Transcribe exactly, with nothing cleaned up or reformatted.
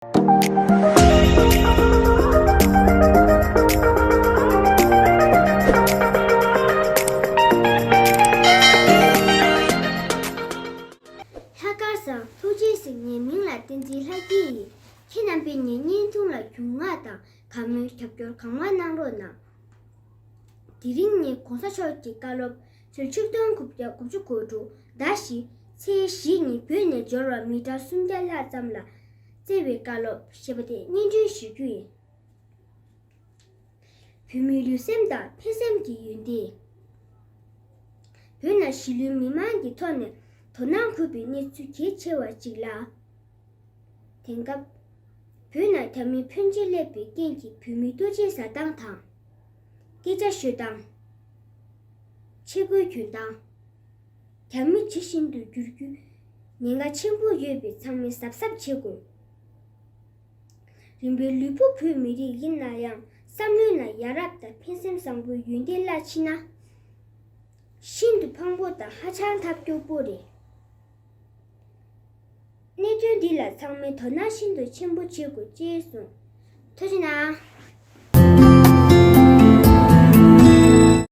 ལྷག་དཀར་བཟང་། ཐུགས་རྗེ་གཟིགས། ངའི་མིང་ལ་བསྟན་འཛིན་ལྷ་སྐྱིད་ཡིན། ཁྱེད་རྣམ་པས་ངའི་བརྙན་ཐུང་ལ་རྒྱུས་མངའ་དང་དགའ་མོས་རྒྱབ་སྐྱོར་གང་མང་གནང་རོགས་གནང་། དེ་རིང་ངས་གོང་ས་མཆོག་གི་བཀའ་སློབ་ཚེས་ཆིག་སྟོང་དགུ་བརྒྱ་དགུ་བཅུ་གོ་དྲུག་ཟླ་བཞི་ཚེས་བཞི་ཉིན་བོད་ནས་འབྱོར་བ་མི་གྲངས་སུམ་བརྒྱ་ལྷག་ཙམ་ལ་བསྩལ་བའི་བཀའ་སློབ་ཞེས་པ་དེ་སྙན་སྒྲོན་ཞུ་རྒྱུ་ཡིན། བོད་མིའི་ལུས་སེམས་དང་ཕན་སེམས་ཀྱི་ཡོན་ཏན། བོད་ནང་གཞིས་ལུས་མི་མང་གི་ཐོག་ནས་དོ་སྣང་དགོས་པའི་གནས་ཚུལ་གལ་ཆེ་བ་ཞིག་ལ། དེང་སྐབས། བོད་ནང་རྒྱ་མི་ཕོན་ཆེ་སླེབས་པའི་རྐྱེན་གྱིས་བོད་མིའི་ལྟོ་ཆས་ཟ་སྟངས་དང་། སྐད་ཆ་ཤོད་སྟངས། ཆས་གོས་གྱོན་སྟངས། རྒྱ་མི་ཇི་བཞིན་དུ་འགྱུར་རྒྱུའི་ཉེན་ཁ་ཆེན་པོ་ཡོད་པས་ཚང་མས་གཟབ་གཟབ་བྱེད་དགོས། རིམ་པས་ལུས་པོ་བོད་མི་རིགས་ཡིན་ན་ཡང་བསམ་བློའི་ནང་ཡ་རབས་དང་ཕན་སེམས་བཟང་པོའི་ཡོན་ཏན་བརླག་ཕྱིན་ན། ཤིན་ཏུ་ཕངས་པོ་དང་ཧ་ཅང་ཐབས་སྐྱོ་པོ་རེད། གནད་དོན་འདི་ལ་ཚང་མས་དོ་སྣང་ཤིན་ཏུ་ཆེན་པོ་བྱེད་དགོས་ཅེས་གསུངས། ཐུགས་རྗེ་གནང་།